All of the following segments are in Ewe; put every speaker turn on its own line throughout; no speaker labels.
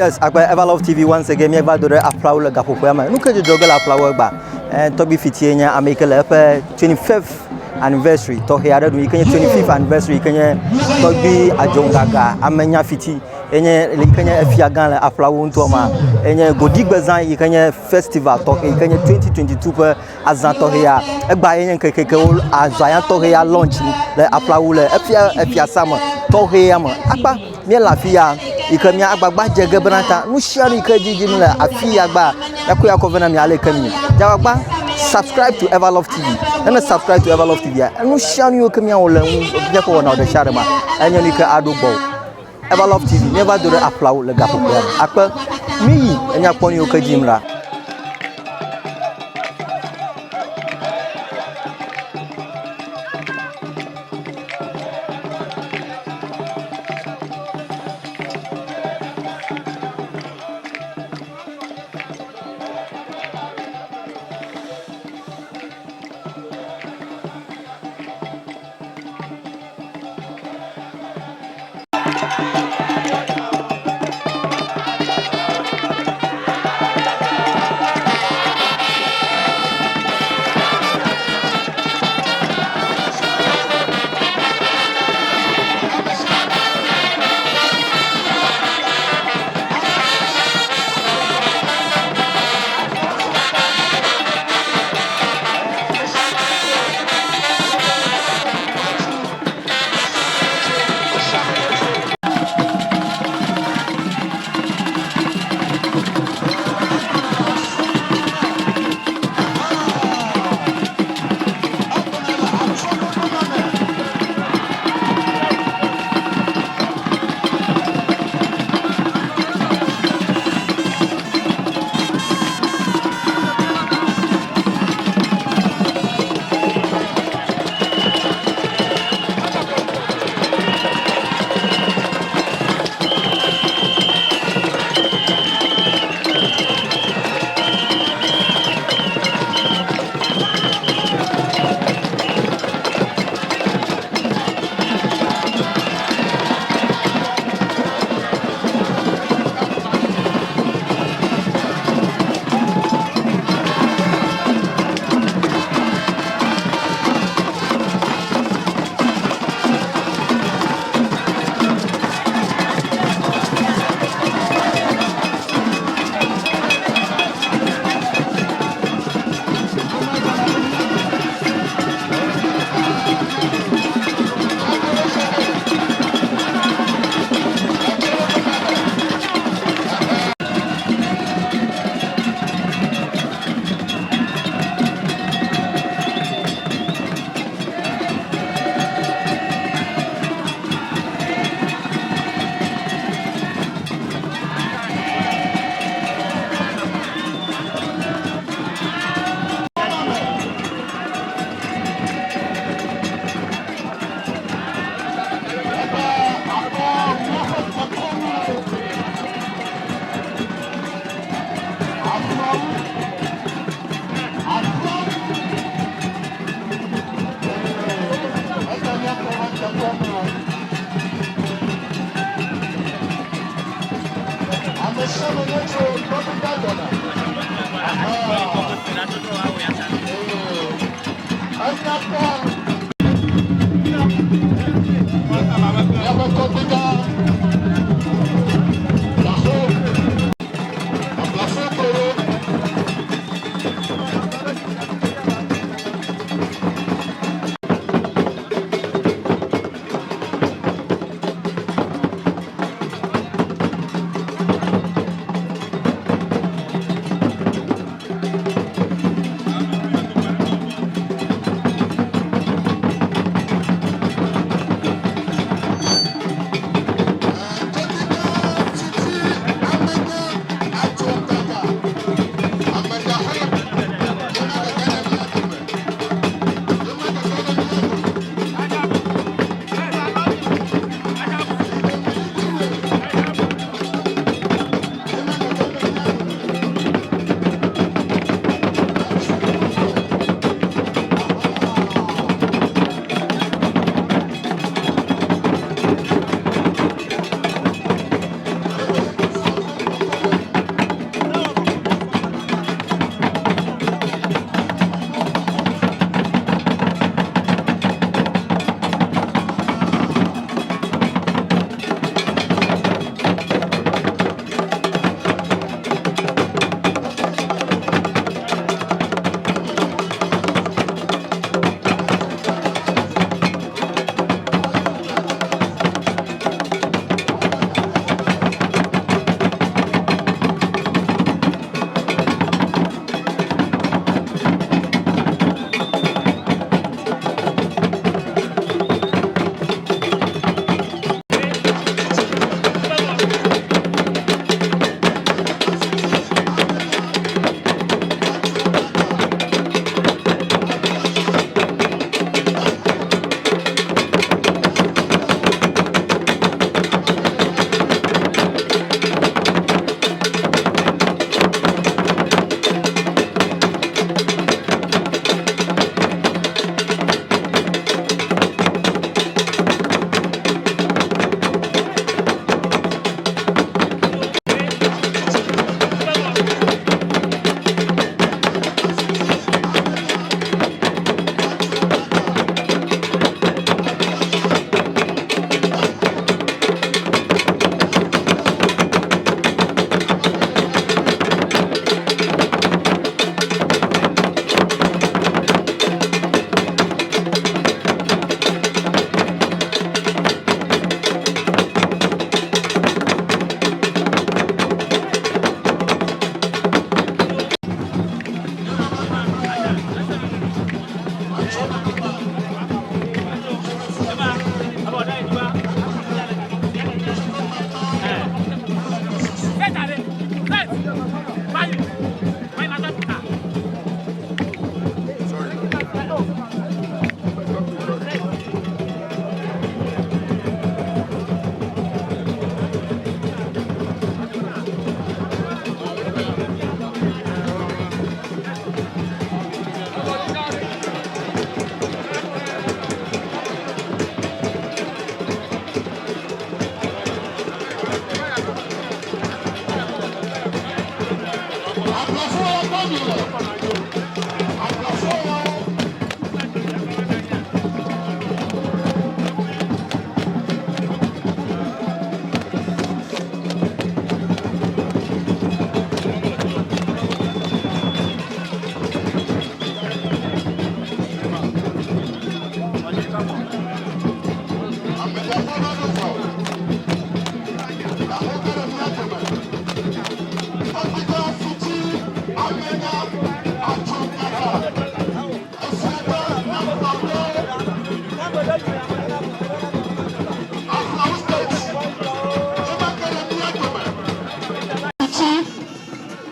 Yes, akpe Everlove TV once again míeva do ɖe aƒlawo le gaƒoƒoea me. Nu ke dzɔdzɔ ge le aƒlawo egba. Eh, Tɔgbi Fitie nye ame yi ke le eƒe 25th anniversary tɔxɛ aɖe ɖum yi ke nye 25th anniversary yi ke nye Tɔgbi Adjongaga Amenya Fiti enye yi ke nye efia gã le aƒlawo ŋutɔ ma. Enye Godigbezã yi ke nye festival tɔxɛ yi ke nye 2022 ƒe azã tɔxɛ ya. Egba ye nye ŋkeke ke wo azã ya tɔxɛ ya launch le aƒlawo le efia efiasa me tɔxɛ ya me. Akpa Míele afi ya yi ke mía agbagba dze ge bena ta nu sia nu yi ke dzi dzim le afi ya gbaa, míakɔe akɔ vɛ na mi ale yi ke mi. Dze agbagba subscribe to Everlove TV. Ne ne subscribe to Everlove TV enu sia nu yiwo ke míawɔ le ŋu míaƒe wɔnawo ɖe sia ɖe ma, enye nu yi ke aɖo gbɔwò. Everlove TV, míeva do ɖe aƒlawo le gaƒoƒoa me. Akpe, míyi ne míakpɔ nu yiwo ke dzi yim ɖa.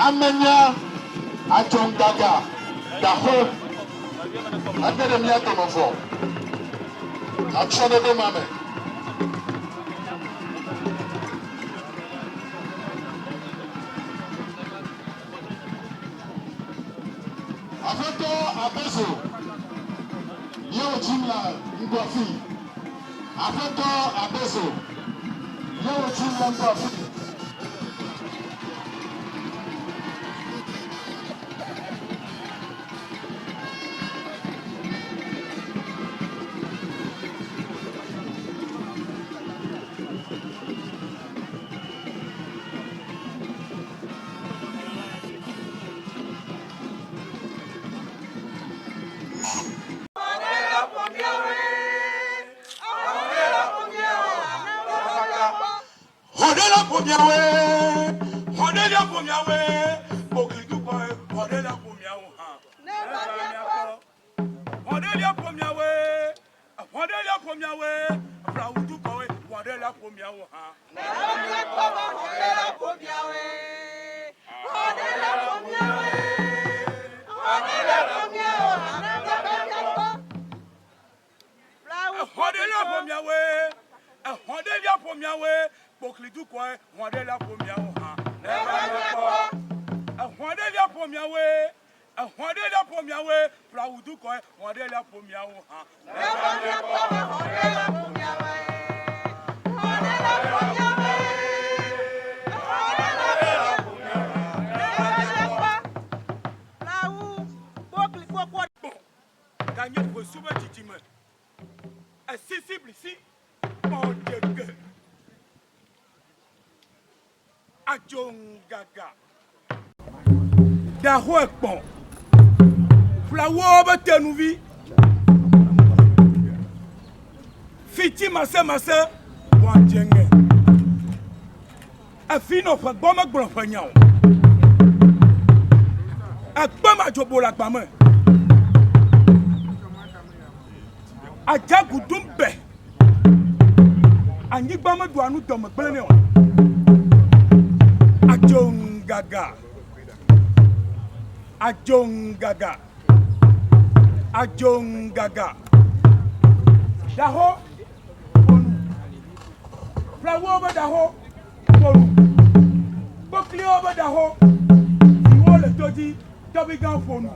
Amenya adzɔŋgaga daxo age ɖe mía dome vɔ atsyɔ̃ɖoɖo ma me. Aƒetɔ Abezo ye wodzim le ŋgɔ afii. Aƒetɔ Abezo ye wodzim le ŋgɔ afii.
Xɔɖela ƒo miawoe, xɔɖela ƒo miawoe, kpokli dukɔe, xɔɖela ƒo miawo hã. Xɔɖela ƒo miawoe, xɔɖela ƒo miawoe, ƒlawu dukɔe, xɔɖela ƒo miawo hã. Exɔɖela ƒo miawoe, exɔɖela ƒo miawoe, kpokli dukɔe, xɔɖela ƒo miawo hã. Exɔɖela ƒo miawoe, exɔɖela ƒo miawoe, ƒlawu dukɔe, xɔɖela ƒo miawo hã. Ganye ƒe su be dzidzime. Esisi blisi kpɔ dege. Adzongaga. Daxo ekpɔ. Ƒlawo be tenuvi. Fiti masemase wɔ dzeŋe. Efi nɔ ƒe gbɔ megblɔ ƒe nya o. Ekpe ma dzobo le agba me. Adzagu dum bɛ. Anyigba meɖua nu dɔme gblẽ nɛ o. Adzongaga. Adzongaga. Adzongaga. Daho ƒonu. Ƒlawo be daho ƒonu. Kpokliwo be daho. Viwo le to dzi. Tɔbigã ƒonu.